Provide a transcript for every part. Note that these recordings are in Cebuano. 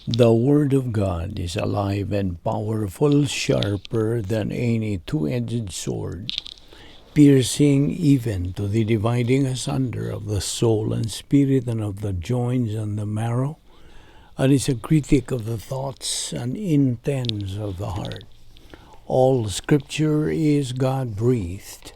The Word of God is alive and powerful, sharper than any two-edged sword, piercing even to the dividing asunder of the soul and spirit and of the joints and the marrow, and is a critic of the thoughts and intents of the heart. All Scripture is God-breathed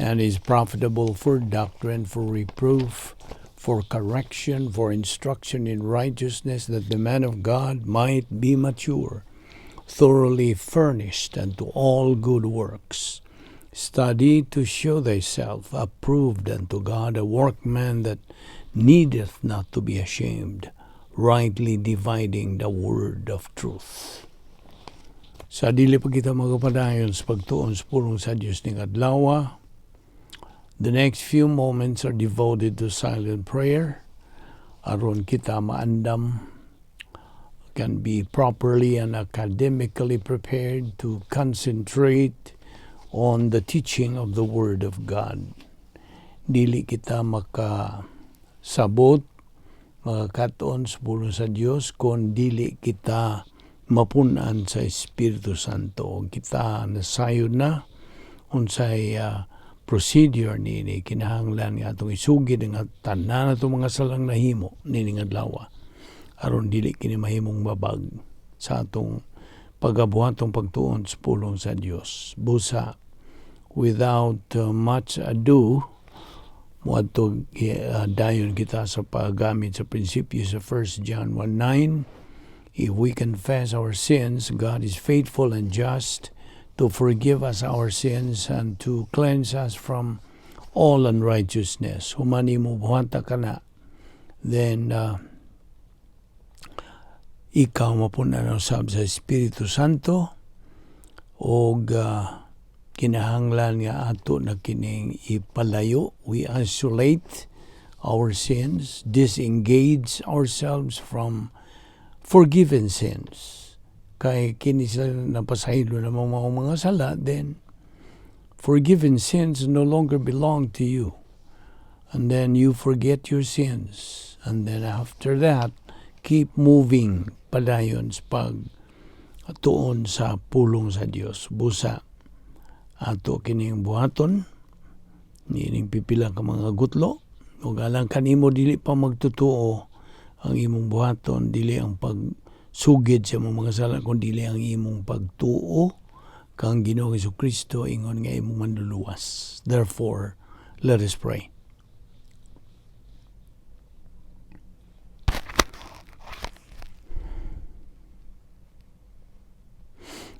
and is profitable for doctrine, for reproof, for correction, for instruction in righteousness, that the man of God might be mature, thoroughly furnished unto all good works. Study to show thyself approved unto God, a workman that needeth not to be ashamed, rightly dividing the word of truth. Sa dili pa kita magpadayon sa pagtuon sa pulong sa Dios ning adlaw, the next few moments are devoted to silent prayer aron kita maandam, can be properly and academically prepared to concentrate on the teaching of the Word of God. Dili kita makasabot, makakatuon sa pulong sa Dios kung dili kita mapunan sa Espiritu Santo. Kita nasayod na unsay procedure niini. Kinahanglan nga atong isugid ang tanan atong mga salang nahimo nining adlaw aron dili kini mahimong babag sa atong pagabuhatong pagtuon sa pulong sa Dios. Busa, without much ado, moadto dayon kita sa paggamit sa prinsipyo sa 1 John 1:9. If we confess our sins, God is faithful and just to forgive us our sins and to cleanse us from all unrighteousness. Human nimo buhata kana, then ikaw mapun-an usab sa Espiritu Santo og kinahanglan nga ato na kining ipalayo. We isolate our sins, disengage ourselves from forgiven sins. Kay kini sila napasaylo na mga sala, then forgiven sins no longer belong to you. And then you forget your sins. And then after that, keep moving padayon sa pagtuon sa pulong sa Dios. Busa, ato kining buhaton, niining pipila ka mga gutlo, ug alang kanimo dili pa magtutuo, ang imong buhaton dili ang pagsugid sa imong mga sala, kun dili ang imong pagtuo kang Ginoong Hesukristo ingon nga imong manluluwas. Therefore, let us pray.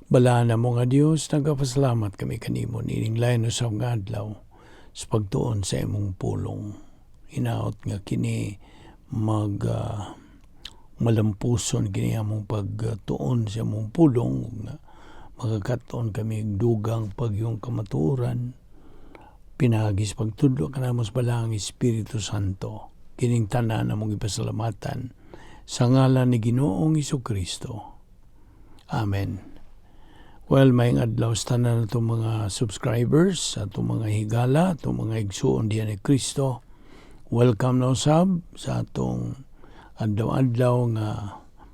Balaan mo nga Dios, nagapasalamat kami kanimo nining lain usab nga adlaw sa pagtuon sa imong pulong. Hinaot nga kini mag malampuson kini among pagtuon sa imong pulong, nga makakatuon kami dugang pagyong kamatuoran pinaagi sa pagtudlo kanamo sa Balaang Espiritu Santo. Kining tanan among ipasalamatan sa ngalan ni Ginoong Hesukristo. Amen. Well, maayong adlaw sa tanan atong mga subscribers, atong mga higala, atong mga igsuon diyan ni Kristo. Welcome na usab sa atong adlaw-adlaw nga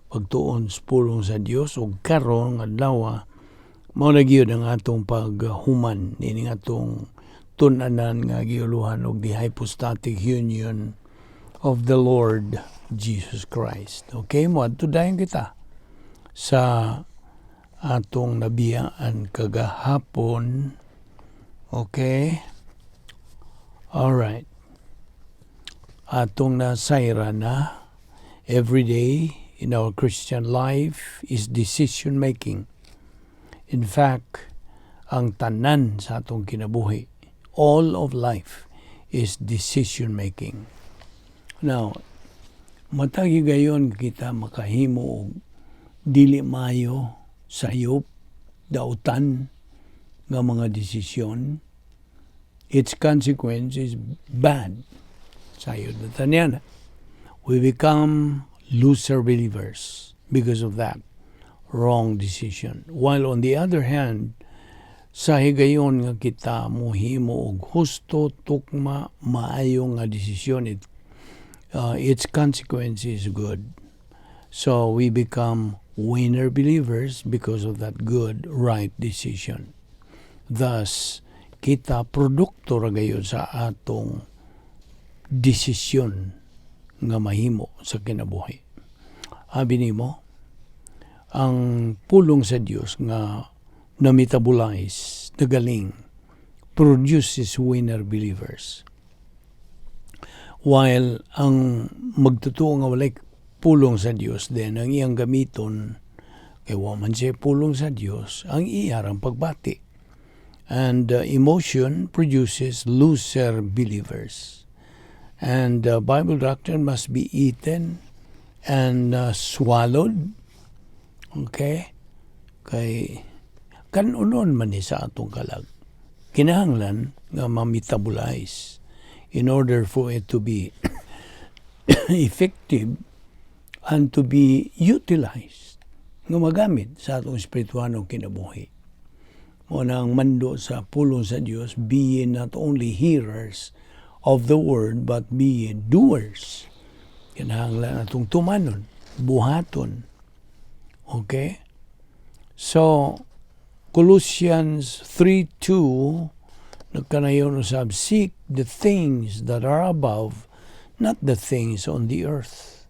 pagtuon sa pulong sa Dios, ug karon adlaw mao na gyud ang atong paghuman nining atong tun-anan nga giuluhan og the hypostatic union of the Lord Jesus Christ. Okay, moadto dayon kita sa atong nabiyaan kagahapon. Okay? All right. Atong nasayra na every day in our Christian life is decision making. In fact, ang tanan sa atong kinabuhi, all of life is decision making. Now, matag higayon kita makahimo og dili maayo, sayop, dautan nga mga desisyon. Its consequence is bad. Sayod na tanyan. We become loser believers because of that wrong decision. While on the other hand, sa higayon nga kita mohimo og husto, tukma, maayo nga desisyon, its consequence is good. So we become winner believers because of that good, right decision. Thus, kita produkto ra gayud sa atong desisyon nga mahimo sa kinabuhi. Abi nimo, ang pulong sa Dios nga na-metabolize, nagaling, produces winner believers. While ang magtotoo nga walay pulong sa Dios, then ang iyang gamiton kay wa man siya pulong sa Dios, ang iyarang pagbati. And emotion produces loser believers. And Bible doctrine must be eaten and swallowed. Okay? Kay kanunon man ni sa atong kalag. Kinahanglan nga ma-metabolize in order for it to be effective and to be utilized nga magamit sa atong espirituanong kinabuhi. Mao na ang mando sa pulong sa Dios, "Be ye not only hearers of the word, but be ye doers." Kinahanglan atong tumanon, buhaton. Okay? So, Colossians 3:2 nagkanayon usab, "Seek the things that are above, not the things on the earth."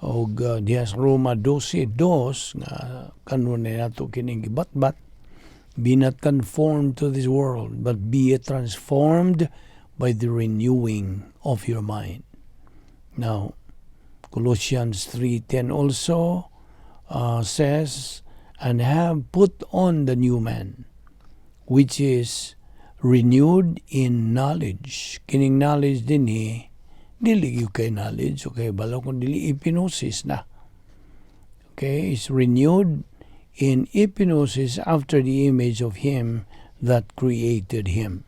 Og diha sa Roma 12:2 nga kanunay nato kining gibatbat, "Be not conformed to this world, but be ye transformed by the renewing of your mind." Now, Colossians 3:10 also says, "And have put on the new man, which is renewed in knowledge." Kining knowledge dinhi, dili gyud kay knowledge, okay, balo kung dili epignosis na. Okay, is renewed in epignosis after the image of him that created him.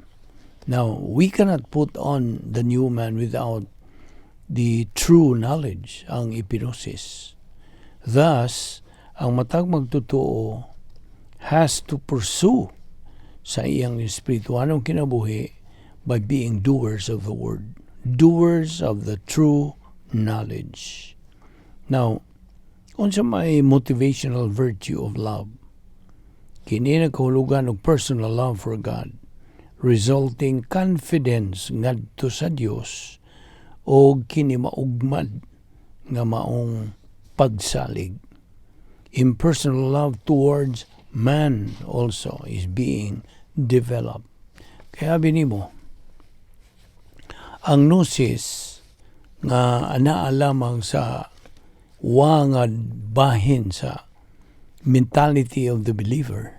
Now, we cannot put on the new man without the true knowledge, ang epignosis. Thus, ang matag magtotoo has to pursue sa iyang espirituanong kinabuhi by being doers of the word, doers of the true knowledge. Now, unsa may motivational virtue of love? Kini nagkahulugan og personal love for God, resulting confidence ngadto sa Dios o kini maugmad nga maong pagsalig. Impersonal love towards man also is being developed. Kaya binimo, ang gnosis nga anaa lamang sa wa nga bahin sa mentality of the believer,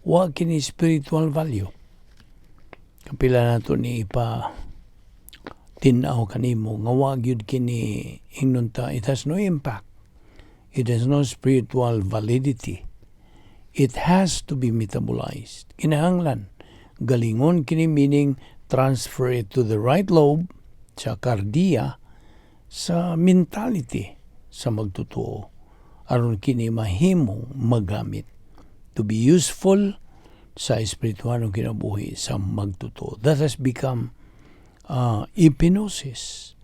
wa kini spiritual value. Kapila nato ni ipa tin-aw kanimo nga wa gyud kini, ingnon ta, it has no impact. It has no spiritual validity. It has to be metabolized. Kinahanglan galingon kini, meaning transfer it to the right lobe sa kardiya, sa mentality sa magtotoo aron kini mahimong magamit to be useful sa espiritualong kinabuhi sa magtotoo. That has become epignosis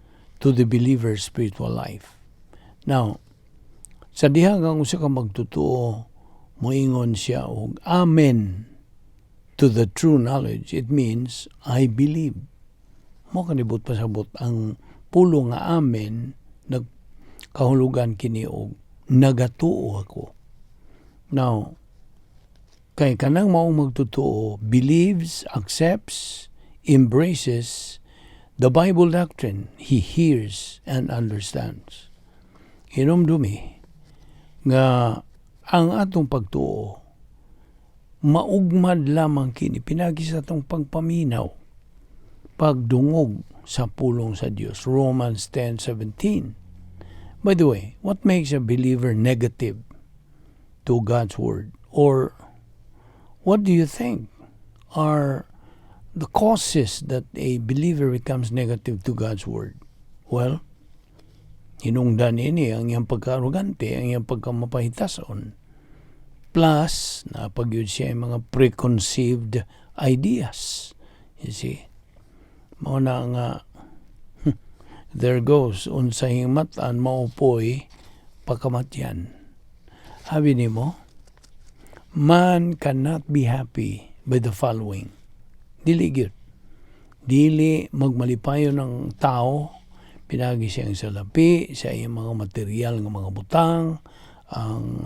to the believer's spiritual life. Now, sa diha nga ang usa ka magtotoo moingon siya og amen to the true knowledge, it means I believe. Mao kanibot pasabot ang pulong nga amen, nagkahulugan kini og nagatuo ako. Now, kay kanang maong magtotoo believes, accepts, embraces the Bible doctrine he hears and understands. Hinumdumi nga ang atong pagtuo maugmad lamang kini pinagi sa atong pagpaminaw, pagdungog sa pulong sa Dios. Romans 10:17. By the way, what makes a believer negative to God's word? Or what do you think are the causes that a believer becomes negative to God's word? Well, hinungdan ini ang iyang pagka-arugante, ang iyang pagkamapahitason. Plus, napagyud siya yung mga preconceived ideas. You see? Mao na nga, there goes, unsay himatan mao poy Pakamatyan. Abi nimo, man cannot be happy by the following. Dili gyud. Dili magmalipayon ng tao pinagi siyang salapi sa iyang mga material nga mga butang, ang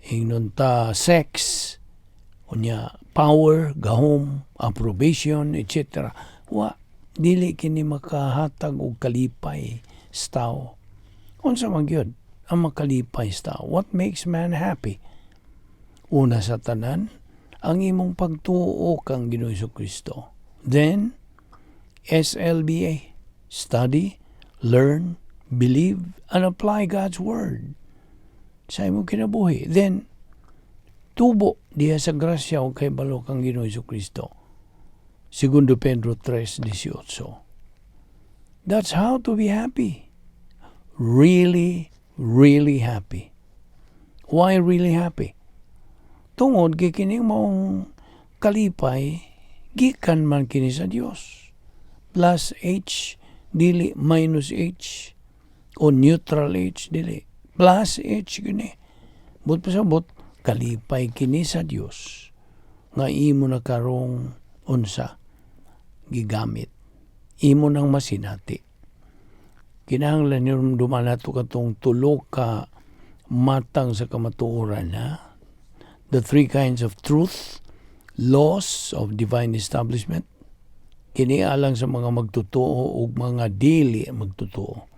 ingnon ta sex, unya power, gahom, approbation, etc. Wa, dili kini makahatag og kalipay sa tao. Unsa man gyud ang makalipay sa tao? What makes man happy? Una sa tanan, ang imong pagtuo kang Ginoong Kristo. Then, SLBA, study, learn, believe, and apply God's Word sa imong kinabuhi. Then, tubo diha sa grasya o kahibalo kang Ginoong Kristo. Segundo Pedro 3:18. That's how to be happy. Really, really happy. Why really happy? Tungod kay kining maong kalipay gikan man kini sa Dios. Plus H, dili minus H o neutral H, dili. Plus H kini. But pasabot, kalipay kini sa Dios nga imo na karong unsa gigamit. Imo nang masinati. Kinahanglan hinumduman nato katong tulo ka matang sa kamatuoran, ha? The three kinds of truth, laws of divine establishment. Kini alang sa mga magtotoo ug mga dili magtotoo.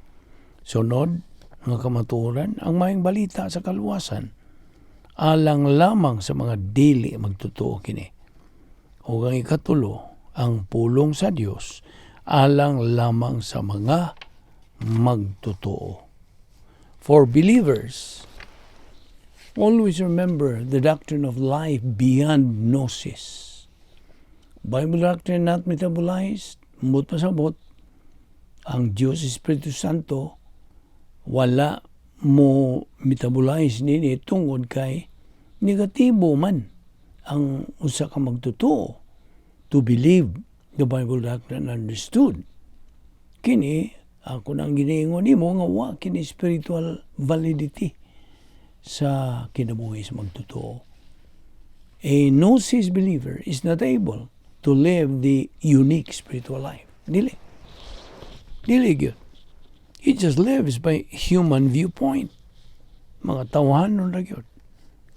Sunod nga kamatuoran, ang maayong balita sa kaluwasan. Alang lamang sa mga dili magtotoo kini. Ug ang ikatulo, ang pulong sa Dios alang lamang sa mga magtotoo. For believers, always remember the doctrine of life beyond gnosis. Bible doctrine not metabolized, mut pasabot, ang Diyos Espiritu Santo wala mo metabolize nini tungod kay negatibo man ang usa ka magtotoo to believe the Bible doctrine understood. Kini, ako nang giniingon nimo nga wa kini spiritual validity sa kinabuhi sa magtotoo. A gnosis believer is not able to live the unique spiritual life. Dili. Dili gyud. He just lives by human viewpoint. Mga tawhanon ra gyud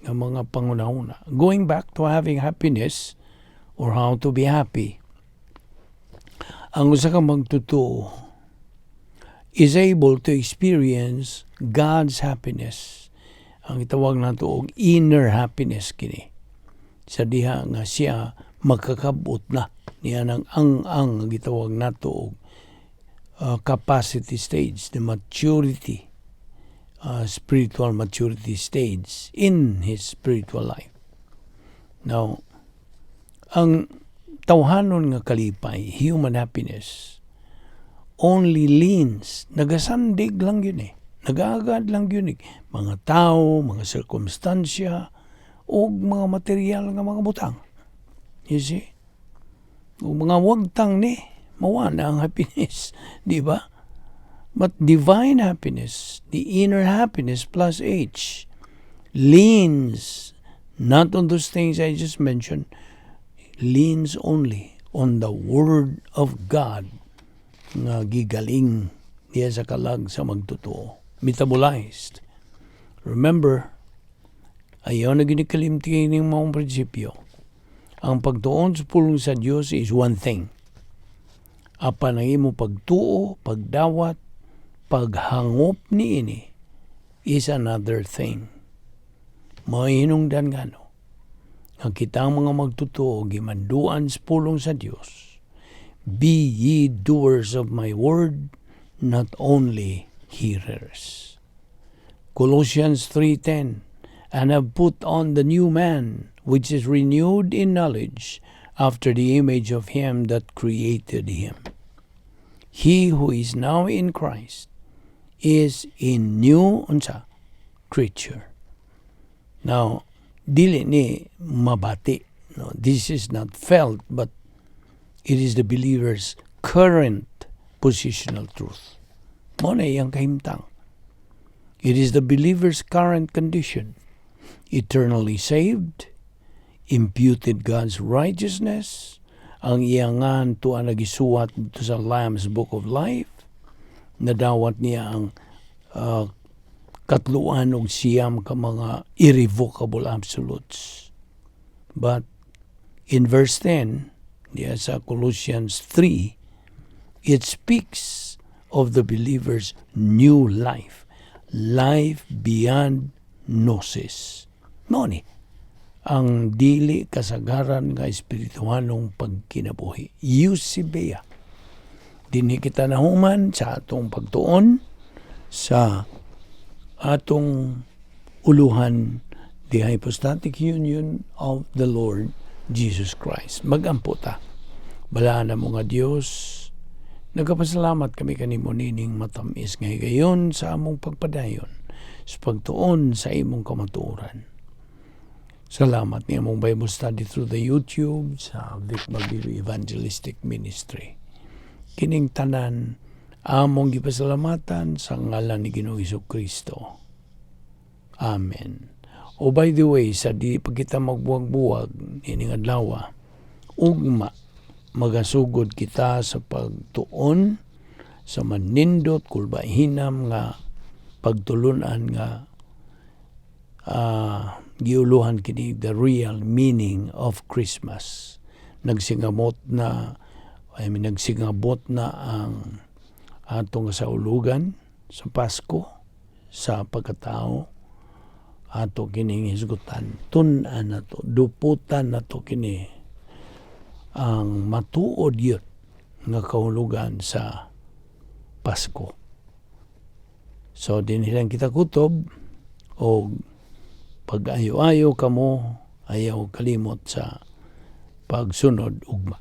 nga mga pangunahuna. Going back to having happiness or how to be happy. Ang usa ka magtotoo is able to experience God's happiness. Ang itawag nato og inner happiness kini. Sa diha nga siya makakabot na niya ng ang gitawag nato og capacity stage, the maturity, spiritual maturity stage in his spiritual life. Now, ang tawhanon nga kalipay, human happiness, only leans, nagasandig lang yun eh. Nagaagad lang yun eh. Mga tao, mga sirkumstansya, o mga material nga mga butang. You see? O mga wagtang ni, mawa na ang happiness. Di ba? But divine happiness, the inner happiness plus H, leans not on those things I just mentioned, leans only on the Word of God nga gigaling diya sa kalag sa magtotoo. Metabolized. Remember, ayaw na ginikalimti ning maong prinsipyo. Ang pagtuon sa pulong sa Dios is one thing. Apan ang imo pagtuo, pagdawat, paghangop niini is another thing. Mahinungdan ngano ang kitang mga magtotoo gimanduan sa pulong sa Dios. "Be ye doers of my word, not only hearers." Colossians 3:10, "And have put on the new man, which is renewed in knowledge after the image of him that created him." He who is now in Christ is a new unsa creature. Now, dili ni mabati. No, this is not felt, but it is the believer's current positional truth. Mao na iyang kahimtang. It is the believer's current condition. Eternally saved, imputed God's righteousness, ang iyang ngan tuwa nagisuwat dito sa Lamb's Book of Life, nadawat niya ang 39 ka mga irrevocable absolutes. But in verse 10, diya sa Colossians 3, it speaks of the believer's new life, life beyond gnosis. Mao ni ang dili kasagaran nga espirituhanong pagkinabuhi. Eusebeia. Dinhi kita nahuman sa atong pagtuon sa atong uluhan, the hypostatic union of the Lord Jesus Christ. Magampo ta. Balaan mo nga Dios, nagapasalamat kami kanimo nining matamis nga higayon sa among pagpadayon sa pagtuon sa imong kamatuoran. Salamat ni among Bible study through the YouTube sa Vic Mabilu Evangelistic Ministry. Kining tanan among gipasalamatan sa ngalan ni Ginoong Kristo. Amen. Oh, by the way, sa di pa kita magbuwag-buwag ining adlaw, ugma magasugod kita sa pagtuon sa manindot kulbahinam nga pagtulunan nga giuluhan kini "The Real Meaning of Christmas". Nagsingamot na, I mean, nagsingabot na ang atong saulugan sa Pasko sa pagkatao. Ato kining hisgutan, tun-an nato, duputan nato kini ang matuod yun nga kahulugan sa Pasko. So dinhi lang kita kutob o pag-ayo-ayo kamo, ayaw kalimot sa pagsunod ugma.